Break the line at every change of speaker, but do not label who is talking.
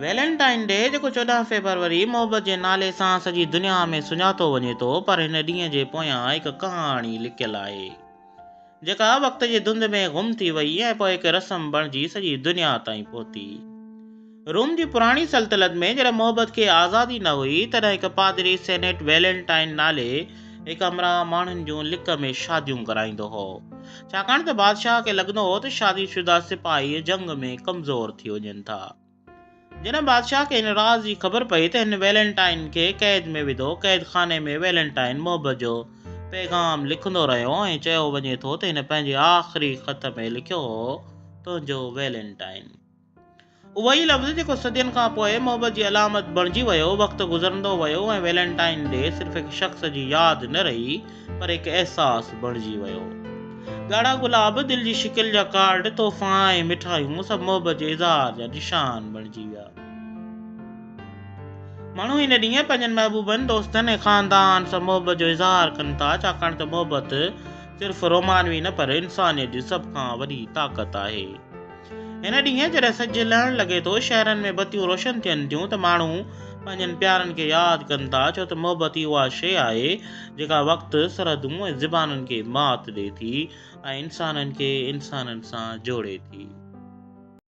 Valentine D جيڪو 14 فيبروري محبت جي نالي سان سڄي دنيا ۾ سڃاتو وڃي ٿو، پر هن ڏينهن جي پويان هڪ ڪهاڻي لڪيل آهي، جيڪا وقت جي ڌنڌ ۾ گم ٿي وئي ۽ پوء هڪ رسم بڻجي سڄي دنيا تائين پهتي. روم جي پراڻي سلطنت ۾ جڏهن محبت کي آزادي نه هئي، تڏهن هڪ پادري سينٽ ويلنٽائن نالي هڪ همراهه ماڻهن جون لڪ ۾ شاديون ڪرائيندو هو، ڇاڪاڻ ته بادشاهه کي لڳندو هو ته شادي شده سپاهي جنگ ۾ ڪمزور ٿي وڃن ٿا. جڏهن بادشاهه کي هن راز جي خبر پئي ته هن ويلنٽائن کي قيد ۾ وڌو. قيد خاني ۾ ويلنٽائن محبت جو پيغام لکندو رهيو ۽ چيو وڃي ٿو ته هن پنهنجي آخري خط ۾ لکيو هو، تنهنجو ويلنٽائن. اهو ئي لفظ جيڪو صدين کان پوء محبت جي علامت بڻجي ويو. وقت گذرندو ويو ۽ ويلنٽائن ڊي صرف هڪ شخص جي ياد نه رهي پر هڪ احساس بڻجي ويو. ڳاڙها گلاب، دل جي شڪل جا ڪارڊ، تحفا ۽ مٺايون سڀ محبت جي اظهار جا نشان بڻجي ويا. ماڻهو هن ڏينهن پنهنجن محبوبن، دوستن ۽ خاندان سان محبت جو اظهار ڪن ٿا، ڇاڪاڻ ته محبت صرف رومانوي نه پر انسانيت جي سڀ کان وڏي طاقت آهي. هن ڏينهن جڏهن سج لهڻ لڳي ٿو، شهرن ۾ بتيون روشن ٿين ٿيون ته ماڻهو پنهنجن پيارن کي ياد ڪن ٿا، ڇو ته محبت ئي اها شيء آهي جيڪا وقت، سرحدون ۽ زبانن کي مات ڏئي ٿي ۽ انسانن کي انسانن سان جوڙي ٿي.